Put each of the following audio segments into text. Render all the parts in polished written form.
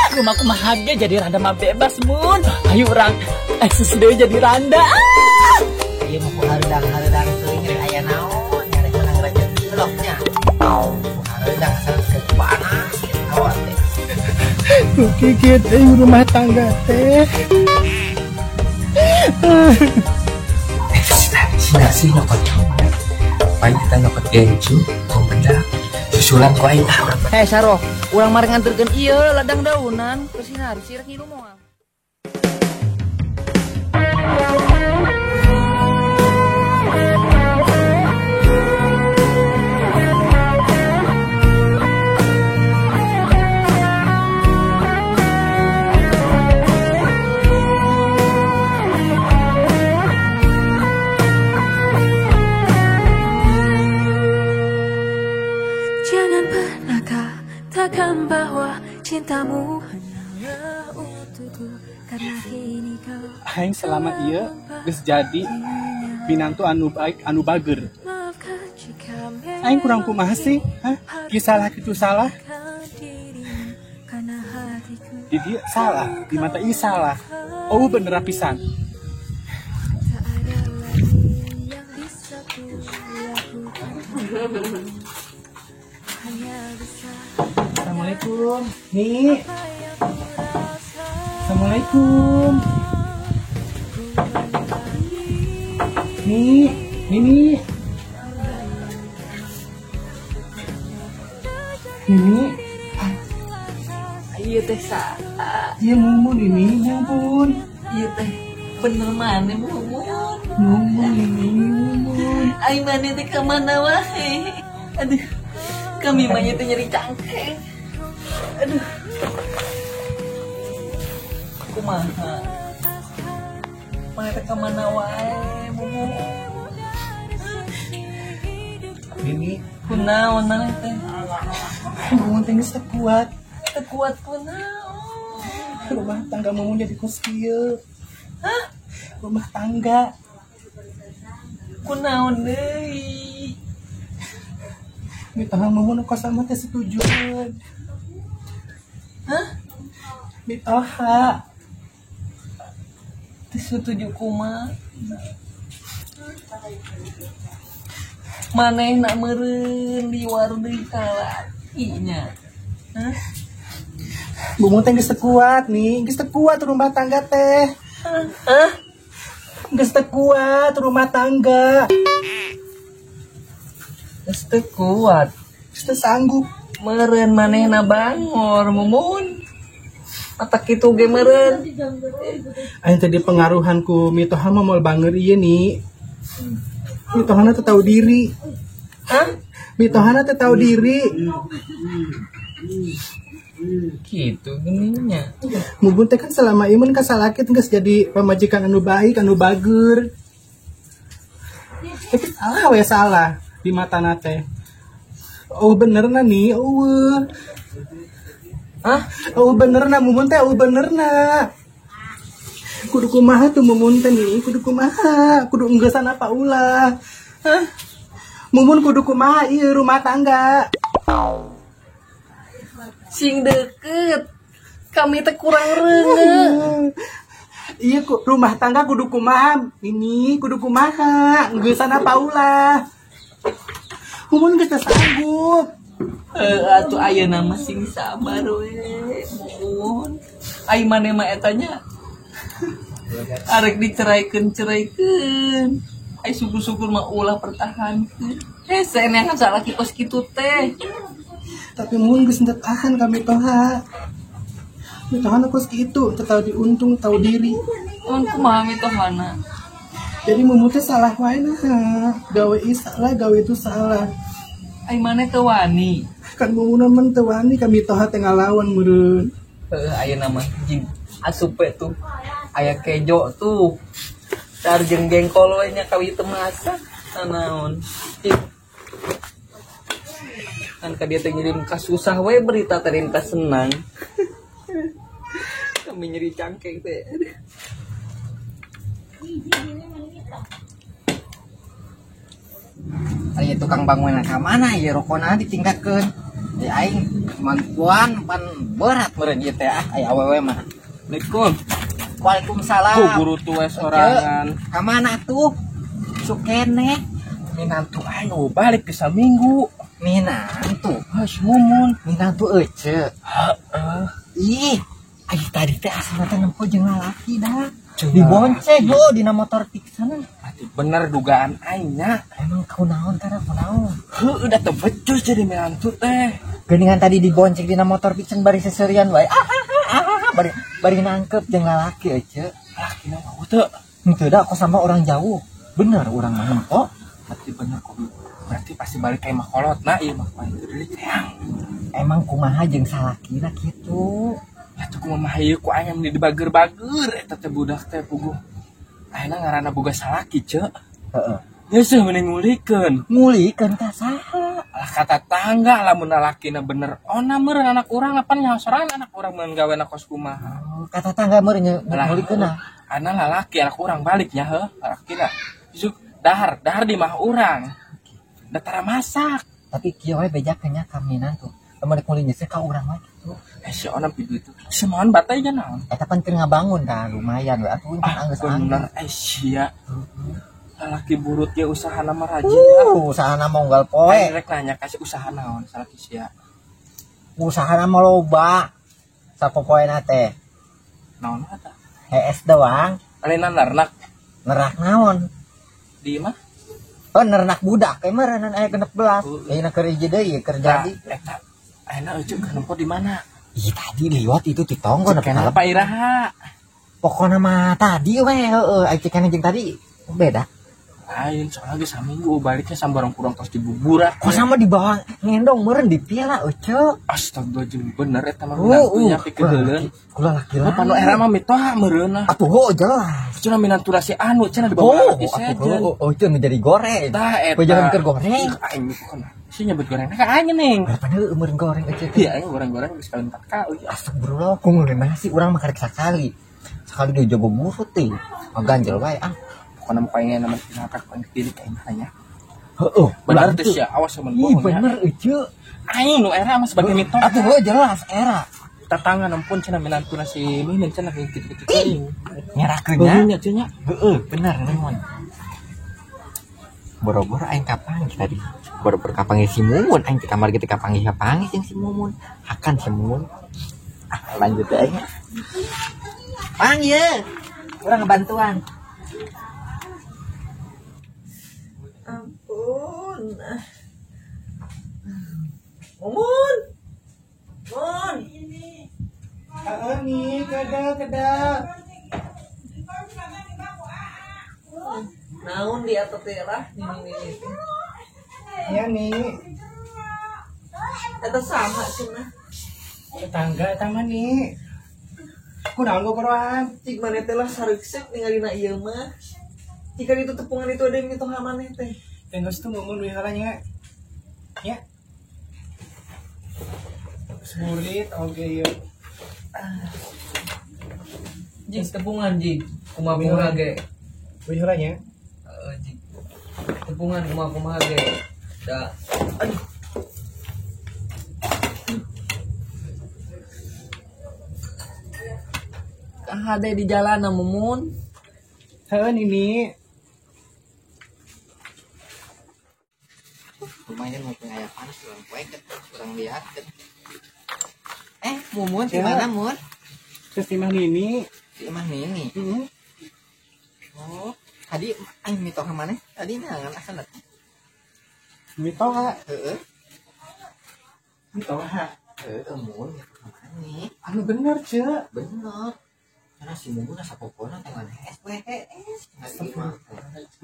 Rumahku mah ge jadi randa mah bebas mun. Ayo urang eksis deui jadi randa. Ieu mah ku hareudang-hareudang teuing rek aya naon, rek menang rezeki bloknya. Ku hareudang asal teu panas kitu hawa teh. Gigit rumah tangga teh. Sih nyokot paling kita nyokot keju bedak susulan ku aing. Hei Saroh, urang mari nganterkeun ieu ladang daunan ke sinar sirek ngilu moal. Katakan bahwa cintamu hanyalah untukku, karena kini kau aing selama ieu geus jadi minantu anu baik anu bager. Aing kurang kumaha sih? Hah? Ki salah kitu salah. Di dia salah, di mata ieu salah. Oh bener pisan. Assalamualaikum. Nih. Assalamualaikum. Nih, Nini. Nini. Ieu teh saha? Ieu Mumun ini, Mumun. Ieu teh bener maneh Mumun. Mumun ini, Mumun. Ai maneh teh ka mana wae? Aduh. Kami mah teh nyeri cangkeng. Aduh. Kumaha? Maneh teh ka mana wae, Mumun? Nini, kunaon maneh teh? Mumun teh geus teu kuat. Teu kuat kunaon? Rumah tangga Mumun jadi kos kieu. Hah? Rumah tangga. Kunaon deui? Mitoha Mumun kos sama teh setujuan. Hah? Mitoha. Teh setuju kumaha? Maneh nak meureun liwar deui ka lakinya. Hah? Mumun teh geus teu kuat nih, geus teu kuat rumah tangga teh. Hah? Geus teu kuat rumah tangga. Geus teu kuat, geus teu sanggup. Meureun manehna bangor Mumun. Mata kitu ge meureun. Aing teh dipengaruhan ku mitoha mah moal banger ieu nih. Mitohana teh tahu diri. Hah? Mitohana teh tahu diri. Gitu geuning. Mumun teh kan selama ieu mun ka salaki geus jadi pamajikan anu baik, anu bager. Tapi salah we salah di matana teh. Oh benerna nih, eueuh. Hah? Oh benerna Mumun teh, oh benerna. Kudu kumaha tuh Mumun teh nih, kudu kumaha, kudu enggeusan apa ulah. Hah? Mumun kudu kumaha ieu rumah tangga. Sing deket. Kami teh kurang reungeut. Iya ku rumah tangga kudu kumaha ini, kudu kumaha, enggeusan apa ulah. Mumun geus teu sanggup. Atuh ayeuna mah sing sabar we, Mumun. Ai maneh mah eta nya. Arek diceraikeun-ceraikeun. Ai syukur-syukur mah ulah pertahankeun. Hese neangan salaki kos kitu teh. Tapi Mumun geus teu tahan ka mitoha. Mitohana kos kitu, teu tahu diuntung, tahu diri. Emang kumaha mitohana? Jadi Mumun teh salah wae nah. Gawe ieu salah, gawe itu salah. Ai maneh teu wani? Kan Mumun mah teu wani ka mitoha teh ngalawan meureun. Heuh ayeuna mah jing asup we tuh. Aya kejo tuh. Tar jeung jengkol we nya kawi teu masak. Nanaon. Kan ka dieu teh ngirim ka susah we berita teh ka senang. Kami nyeri cangkeng teh. Aya tukang bangunan ka mana ieu rokona ditingkatkeun. Di aing mantuan pan berat meureun ieu teh ah aya awewe mah. Assalamualaikum. Waalaikumsalam. Ku guru tuh sorangan. Ka mana tuh? Sukene. Minantu aing balik ke saminggu. Minantu. Heuh, mumun. Minantu ece. Heeh. Ih, ai tadi teh asal teh nempo jeung lalaki dah. Dibonceng heuh dina motor Pixan. Atuh bener dugaan aing nya. Emang kunaon tara kunaon? Heuh, udah teu becus jadi minantu teh. Geuningan tadi dibonceng dina motor Pixan bari seserian wae. Ah, bari bari nangkep jeung lalaki ece. Lalaki na mah teu. Henteu da aku sama orang jauh. Bener urang mah nempo. Berarti bener kok. Berarti pasti balik ka imah kolotna ieu mah paling deui teang. Emang kumaha jeung salakina kitu? Ya tuh kumaha ieu ku aing di dibager-bager eta teh budak teh puguh. Ayeuna ngaranna boga salaki ceu. Heeh. Geus mending ngulikeun. Ngulikeun ka saha? Lah kata tangga lamun lalakina bener ona meureun anak urang lapan nyaho sorangan anak urang mun gawena kos kumaha. Oh, kata tangga meureun ngulikeun ah. Ana lalaki anak urang balik nya heuh lalakina. Isuk dahar di mah urang. Da tara masak. Tapi kieu we bejakeun nya ka minantu. Lamun rek nguli ka urang mah kitu. Si ona pidu itu. Semaon batai nya naon? Eta pan keur ngabangun dah lumayan we atuh ah, bener sia. Lalaki burut ge usahana mah rajin ya. Usahana mah unggal poe. Rek nanya kasih usaha naon salaki sia. Usahana mah loba. Sapopoena teh. Naon eta? Hees doang. Lain nernak. Nerak naon? Di mah? Oh, nernak budak we meureun aya 16. Ayeuna keur hiji deui keur jadi. Eta ayeuna euceuk nempo di mana? Ih tadi liwat itu di tonggo nepi ka iraha. Pokona mah tadi we heueuh ai cikana jeung tadi beda. Lain soalnya geus saminggu baliknya sambarang kurang tos dibuburak. Kok sama di bawah ngendong meureun di pila euceuk. Astagfirullahaladzim bener eta mah minantunya pikeudeuleun. Kula laki lah. Panu era mah mitoha meureun lah. Atuh heuh jelas. Cenah minantu si anu cenah dibawa laki sejen. Oh, cenah jadi goreng. Tah eta. Pejalan keur goreng. Aing pokona. Si nyebut goreng ka aing ning. Berapa heueuh meureun goreng euceuk. Iya aing goreng-goreng geus kawin 4 kali. Astagfirullah ku ngeunah sih urang mah karek sakali. Sakali ge jago burut teh. Ganjel wae ah. Pokona mah aing nama pinaka ku aing pilih ka imah nya. Heueuh, bener teh sia awas mun bohong. Ih bener euceuk. Aing nu era mah sebagai mitoha. Atuh heueuh jelas era. Tetangga nempun cenah minantuna si Mimin cenah kitu-kitu teuing. Nyerakeun nya. Nya cenah. Heueuh, bener naon. Boro-boro aing kapanggih tadi. Boro-boro kapanggih si Mumun aing di kamar gitu kapanggih jeung si Mumun. Hakan si Mumun. Ah, lanjut aing. Mang ye. Urang ngebantuan. Ampun. Mumun. Mun. Heeh nih, kedah. Naon di atas teh lah ini. Ya nih. Eta saha cenah? Tetangga eta mah nih. Kunaon gogoroan? Cik maneh teh lah sareuksep ningalina ieu mah. Jika itu tepungan itu ada yang mitoha maneh teh. Geus tuh mumun duit heula nya. Ya. Sulit oge ieu. Jing tepungan jing. Kumaha-kumaha ge. Duit heula nya. Heeh jing. Tepungan kumaha-kumaha ge. Da. Aduh. Kahade di jalan Mumun. Heuh ini. Lumayan mau punya ayah panas kurang poeket, kurang lihat. Mumun di mana Mun? Terus imah Nini. Di imah Nini. Heeh. Oh, tadi aing mitoha maneh? Tadi naon asal teh? Mitoha. Heeh. Mitoha. Heeh, Mun mitoha maneh. Anu bener, Ceu. Bener. Karena si Mumun asa popona teh ngan hees we hees.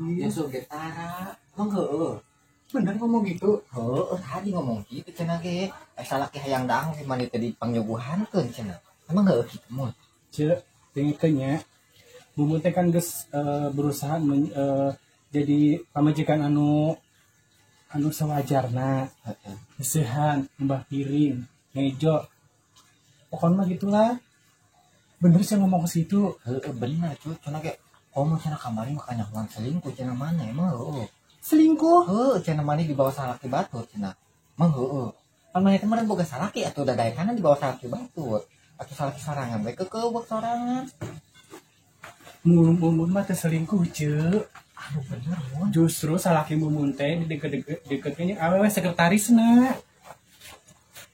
Nyusul getara. Emang heueuh. Bener ngomong gitu? Heueuh, tadi ngomong gitu cenah ge. Salaki hayang dang si maneh teh dipangnyuguhankeun cenah. Emang heueuh kitu Mun? Ceu, dengekeun nya. Mumun teh kan geus berusaha jadi pamajikan anu sewajarna. Heeh. Seuhan, mbah piring, ngejo. Pokoknya mah gitulah. Bener sih ngomong ke situ. Heeh, bener cuy. Cenah ge komo cenah kamari makanya hoang selingkuh cenah maneh emang heueuh. Selingkuh? Heueuh, cenah maneh dibawa salaki batur cenah. Emang heueuh. Pan maneh teh meureun boga salaki atuh dadaekanan dibawa salaki batur. Atuh salaki sorangan we keukeuh sorangan. Mumun mah teh selingkuh, Ceu. Anu bener mun. Justru salaki Mumun teh di deket-deketnya jeung awewe sekretarisna.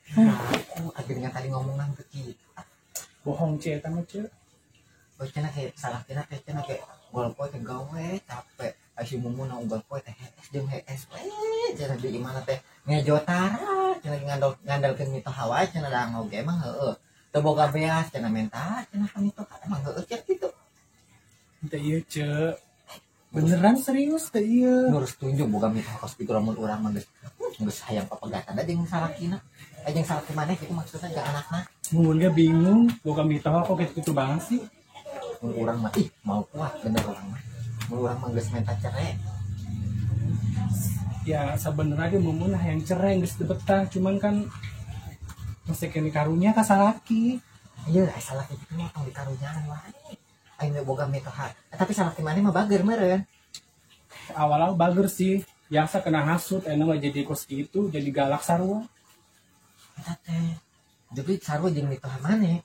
Aku akhirnya tadi ngomongan ke kita. Bohong Ceu eta mah, Ceu. Oh, cenah kayak salakina teh cenah kayak unggal poe teh gawe capek. Ai si Mumun na unggal poe teh hees jeung hees we cenah di imahna teh ngejotara cenah ngandalkeun mitoha wae cenah da oge emang heueuh. Teu boga beas cenah menta cenah ka mitoha emang heueuh cenah kitu. Teu ieu, Ceu. Beneran serius teu ieu. Nurus tunjuk boga mitoha kos kitu lamun urang mah geus hayang papegatan da jeung salakina. Jeung salaki maneh kitu maksudna jeung anakna. Mumun ge bingung boga mitoha kok kitu banget sih. Mun urang mah ih mau kuat bener urang mah. Mun urang mah geus minta cerai. Ya sebenarnya ge Mumun hayang cerai geus teu betah, cuman kan masih kene karunya ka salaki. Iya, ai salaki kitu mah tong dikarunyaan wae. Aing ge boga mitoha. Tapi salaki maneh mah bager meureun. Awal-awal bager sih, biasa kena hasut enak mah jadi kos kitu, jadi galak sarua. Eta teh. Jadi sarua jeung mitoha maneh.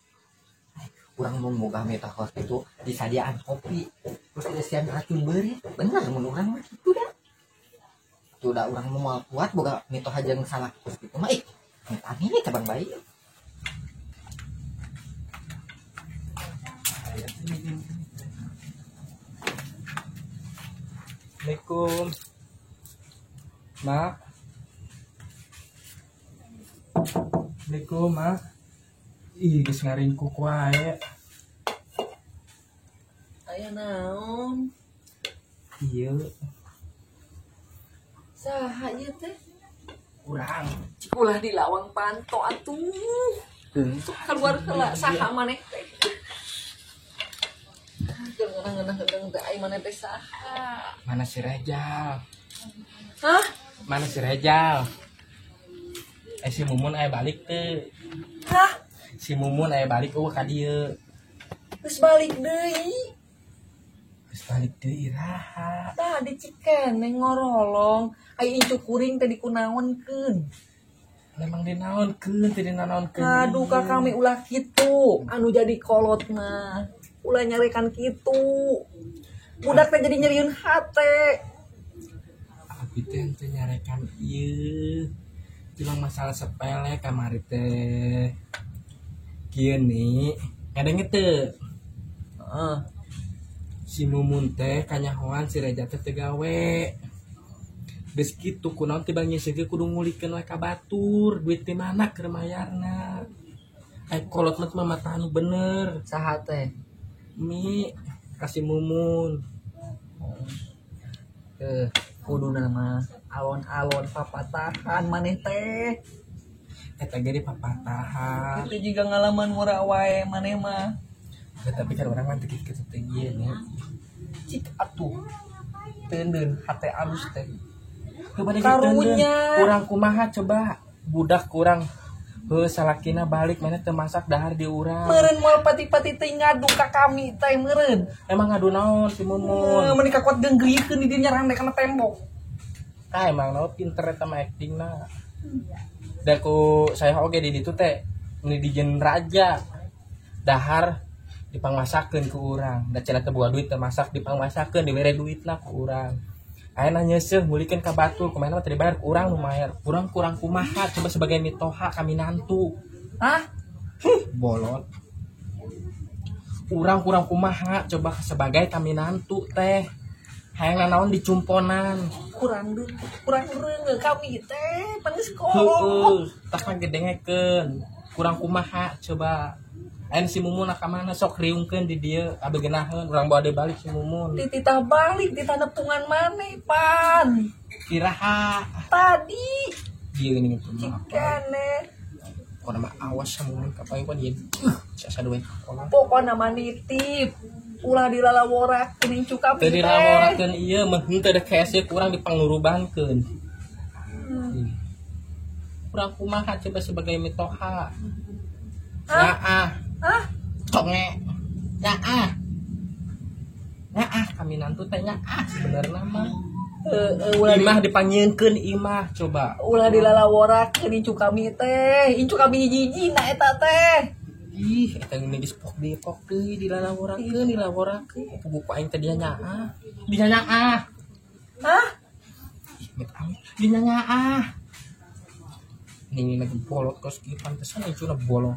Urang mun boga mitoha kos kitu disadiaan kopi terus disian racun beurit bener mun urang mah kitu da. Tuh da urang mah moal kuat boga mitoha jeung salaki kos kitu mah ih mitani cabang bayi. Assalamualaikum. Mak. Assalamualaikum, Mak. Ih, geus ngaringkuk wae. Aya naon? Ieu. Saha ieu teh? Urang. Cik ulah di lawang panto atuh. Sok keluar heula saha maneh teh. Teu ngeunah-ngeunah teh ai maneh teh saha? Mana si Rejal? Hah? Mana si Rejal? Si Mumun aya balik teu? Hah? Si Mumun aya balik eueuh ka dieu. Geus balik deui. Geus balik deui iraha. Tah di Cikeneng ngorolong, ai incu kuring teh dikunaonkeun. Memang dinaonkeun teh dinaonkeun. Aduh ka kami ulah kitu, anu jadi kolot mah. Ulah nyarekan kitu. Budak teh jadi nyerieun hate. Abi teh teu nyarekan ieu. Cuma masalah sepele kamari teh. Kieu nih, ngadenge teu? Heeh. Si Mumun teh kanyahoan si Reja teh teu gawe. Geus kitu kunaon tibang nyeuseuk kudu ngulikeun we ka batur, duit ti mana keur mayarna. Ai kolot mah mata anu bener. Saha teh? Mi ka si Mumun. Kuduna mah alon-alon papatahan maneh teh. Eta ge dipapatahan. Itu juga ngalaman murah wae maneh mah. Ya, tapi kan orang mah teu kitu teh ieu nya. Cik atuh. Teuneun hate alus teh. Karunya. Kurang kumaha coba budak kurang heuh salakina balik maneh teu masak dahar di urang. Meureun moal pati-pati teh ngadu ka kami teh meureun. Emang ngadu naon si Mumun? Meuni kakuat geunggeuykeun di dieu nyarang kana tembok. Tah emang naon pinter eta mah actingna. Da ku saya oge di ditu teh meni dijieun raja. Dahar dipangmasakeun ku urang. Da cenah teu boga duit teu masak dipangmasakeun dibere duitna ku urang. Ayeuna nyeuseuh mulikeun ka batur kumaha mah teu dibayar ku urang nu mayar. Urang kurang kumaha coba sebagai mitoha kami nantu. Hah? Bolot. Urang kurang kumaha coba sebagai kami nantu teh. Hayang nanaon dicumponan. Kurang reungeuh kami teh pan geus kolot. Heueuh, tah kan gedengekeun. Kurang kumaha coba. Ayeuna si Mumun ka mana sok riungkeun di dieu kabeh geunaheun urang bawa deui balik si Mumun. Dititah balik ditah nepungan maneh pan. Iraha tadi. Ieu geuning teh mah. Cikene. Pokona mah awas sa Mumun kapanggih pan ieu. Sasa duwe. Pokona mah nitip. Ulah dilalaworakeun incu kami teh. Teu dilalaworakeun ieu mah henteu da kees kurang dipangurubankeun. Kurang kumaha coba sebagai mitoha. Nyaah. Hah? Conge. Nyaah. Nyaah kami nantu teh nyaah sebenarnya mah. Ulah Imah dipangieunkeun imah coba. Ulah dilalaworakeun incu kami teh. Incu kami hiji-hijina eta teh. Ih, eta geus pok deui pok deui dilalaworakeun dilaworakeun. Buku aing teh dia nyaah. Dia nyaah. Hah? Ih, met amit. Dia nyaah. Nini lagi bolot kos kieu pantesan incuna bolong.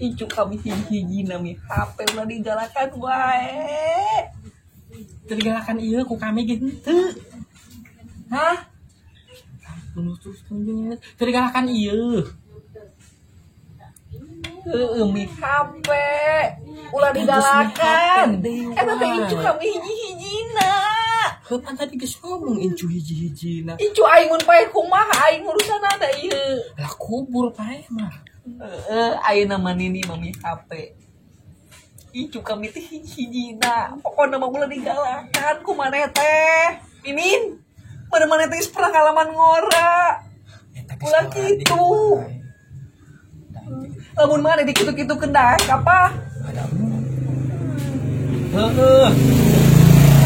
Incu kami hiji-hijina mi HP ulah digalakan wae. Teu digalakan ieu ku kami ge henteu. Hah? Terus tunjungnya. Teu digalakan ieu. Heueuh mi HP. Ulah digalakan. Eta teh incu kami hiji-hijina. Heuh pan tadi geus ngomong incu hiji-hijina. Incu aing mun paeh kumaha aing urusanna da ieu. Lah kubur paeh mah. Heeh, ayeuna mah nini mah mi HP. Incu kami teh hiji-hijina. Pokona mah ulah digalakan ku maneh teh. Mimin, mana maneh teh geus pernah ngalaman ngora. Ulah kitu. Lamun maneh dikitu-kitukeun daek apa? Heeh.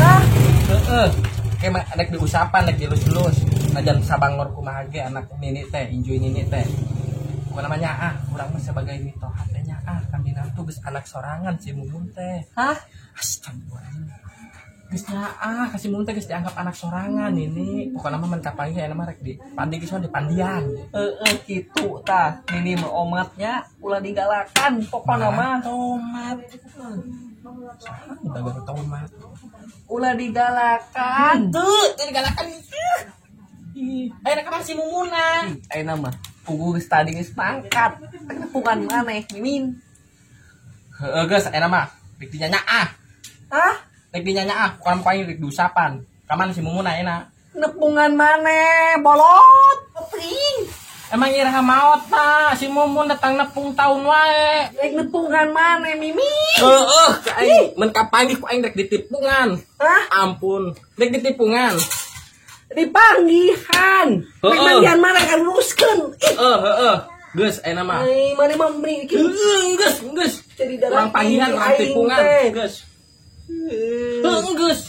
Hah? Heeh. Ke mah rek diusapan rek dilus-lus. Najan sabangor kumaha ge anak nini teh, injuy nini teh. Bukan namanya ah, urang mah sebagai mitoha teh nya ah, kami nantu geus anak sorangan si Mumun teh. Hah? Astagfirullah. Geus nyaah ka si Mumun teh geus dianggap anak sorangan ini. Pokona mah men kapanggih aya mah rek di pandi geus mah dipandian. Heeh kitu tah. Nini mah omatnya ulah digalakan pokona mah. Tomat. Saha nu dagang tomat? Ulah digalakan. Teu, teu digalakan ieu. Ih, aya kamar si Mumuna. Ayeuna mah puguh geus tadi geus pangkat. Tepungan maneh Mimin. Heeh geus ayeuna mah rek dinyanyaah. Hah? Rek dinyanyaah, bukan ku aing rek diusapan. Kaman si Mumun ayeuna. Nepungan maneh bolot. Teuing. Emang iraha maot tah si Mumun datang nepung taun wae. Rek nepungan maneh Mimin. Heeh, ka aing mun kapanggih ku aing rek ditipungan. Hah? Ampun, rek ditipungan. Dipanggihan. Rek manggihan maneh kan luruskeun. Ih. Heeh, heeh. Geus ayeuna mah. Ai maneh mah mending kieu. Geus, geus. Jadi darah Urang panggihan, tinggi urang aing tipungan, teh. geus. Heeh, geus.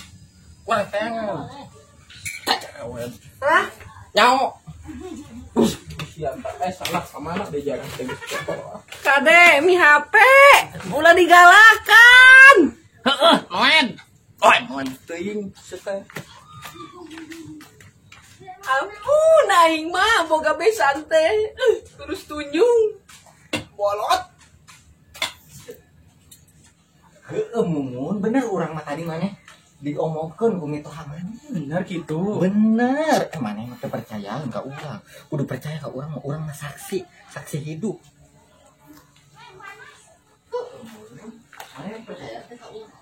Urang teangan. Hah? Nyao. Siapa? Salah kemana deh jarang teh geus kotor. Kade mi HP ulah digalakan. Heeh, noen. Oi, noen teuing teh. Ampun aing mah boga besan teh. Terus tunjung. Bolot. Heeh Mumun, bener urang mah tadi maneh diomongkeun ku mitoha maneh. Bener gitu. Bener. Maneh mah teu percaya ka urang. Kudu percaya ka urang mah, urang mah saksi, saksi hidup. Maneh percaya teh ka urang.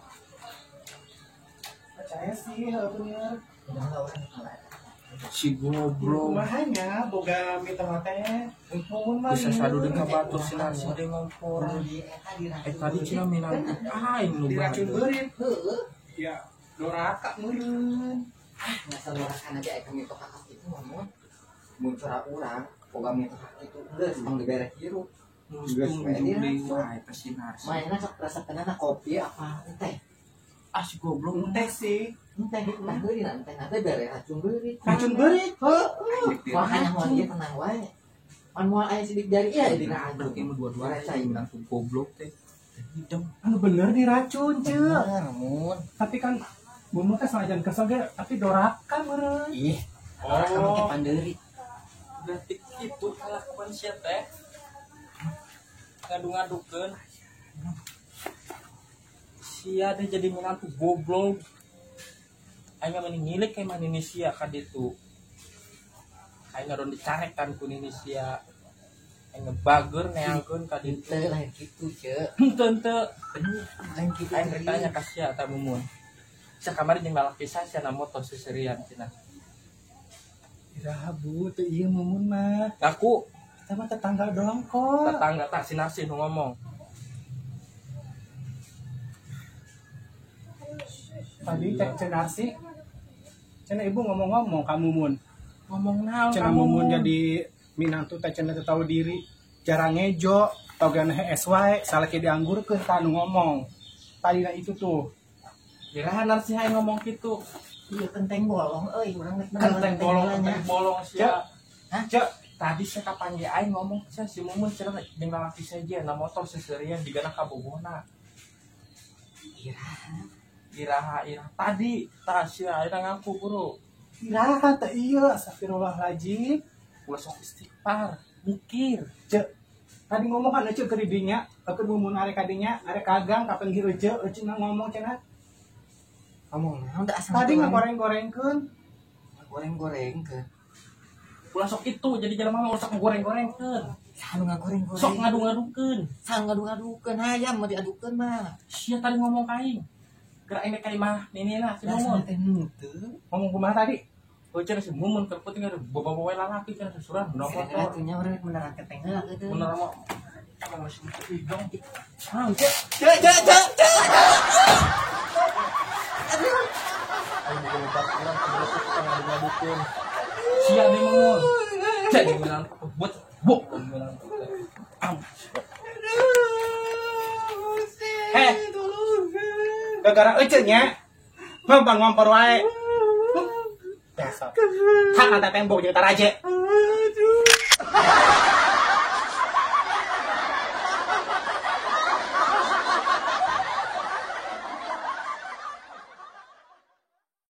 Percaya sih, heuh bener. Udah lah urang salah. Si goblok. Kumahanya boga mitoha teh. Mumun mah. Bisa sadu deung ka batur sinar si deui ngompor. Tadi cenah minantu aing nu Diracun batur. beurit. Heeh. Ya, doraka meureun. Masa dorakan aja aya mitoha ka kitu mah mun. Mun cara urang boga mitoha kitu geus tong dibere hirup. Geus tunjung deui wae ka sinar. Mainna sok resepna kopi apa teh? Ah si goblok Teh sih. Enteh, entah beurit, enteh teh bere racun beurit. Racun beurit. Heeh. Makanya moal ieu tenang wae. Pan moal aya sidik jari ieu dina Berarti mah dua-dua Cai. minantu goblok teh. Hidung. Anu bener diracun, Ceu. Bener, Mun. Tapi kan Mumun teh sanajan kesel ge, tapi doraka meureun. Ih, doraka mah teh pandeuri. Berarti kitu kalakuan sia teh. Ngadu-ngadukeun. Sia teh jadi minantu goblok. Aing mah mending ngilik kayak manini sia ka ditu. Aing ngadon dicarekan ku nini sia. Aing ngebager neangkeun ka ditu. Teu lain kitu, Ceu. Henteu henteu. Lain kitu. Aing rek tanya ka sia eta Mumun. Sia kamari jeung lalaki sia na motor seserian cenah. Iraha Bu, teu ieu Mumun mah. Aku Kita mah tetangga doang kok. tetangga tak sinarsi nu ngomong. Tadi cek cenarsi. Cenah ibu ngomong-ngomong ka Mumun. Ngomong naon Cenah kamu? Mumun jadi minantu teh cenah teu tahu diri, jarang ngejo, togan hees wae, salaki dianggurkeun tah nu ngomong. Tadina itu tuh. Iraha narsi aing ngomong kitu. Iya kenteng bolong euy urang geus Kenteng bolong, kenteng bolong sia. Hah? Cek, tadi saya kapanggih aing ngomong sia si Mumun cenah jeung lalaki saja na motor seserian digana ka Bogona. Iraha. Iraha iraha tadi tah sia aing ngaku bro. Iraha teh ieu astagfirullahaladzim. Ulah sok istighfar, mikir. Cek, tadi ngomong kan ece ke didinya, keur Mumun arek ka dinya, arek kagang kapan ece, ece ngomong cenah. Ngomong naon teh asal Tadi ngagoreng-gorengkeun. Ngagoreng-gorengkeun. Ulah sok itu jadi jelema mah ulah sok ngagoreng-gorengkeun. Saha nu ngagoreng-goreng? Sok ngadu-ngadukeun. Saha ngadu-ngadukeun hayam mah diadukeun mah. Sia tadi ngomong ka aing. Geura aing ka imah ninina si Mumun. Dasar teh henteu. Ngomong kumaha tadi? Oh cenah si Mumun keur penting ada bawa-bawa lalaki cenah susurah na motor. Atuh nya urang menerang keteng heula kitu. Bener mah emang masih hidung. Ah, cek. Cek cek cek cek. Aing bukan lebat urang kebelet ngadu-ngadukeun. Sia deui Mumun. Cek di menang buat buk menang. Am. Heh. Gara-gara ece nya. Ngompor-ngompor wae. Dasar. Hak kata tembok jeung taraje.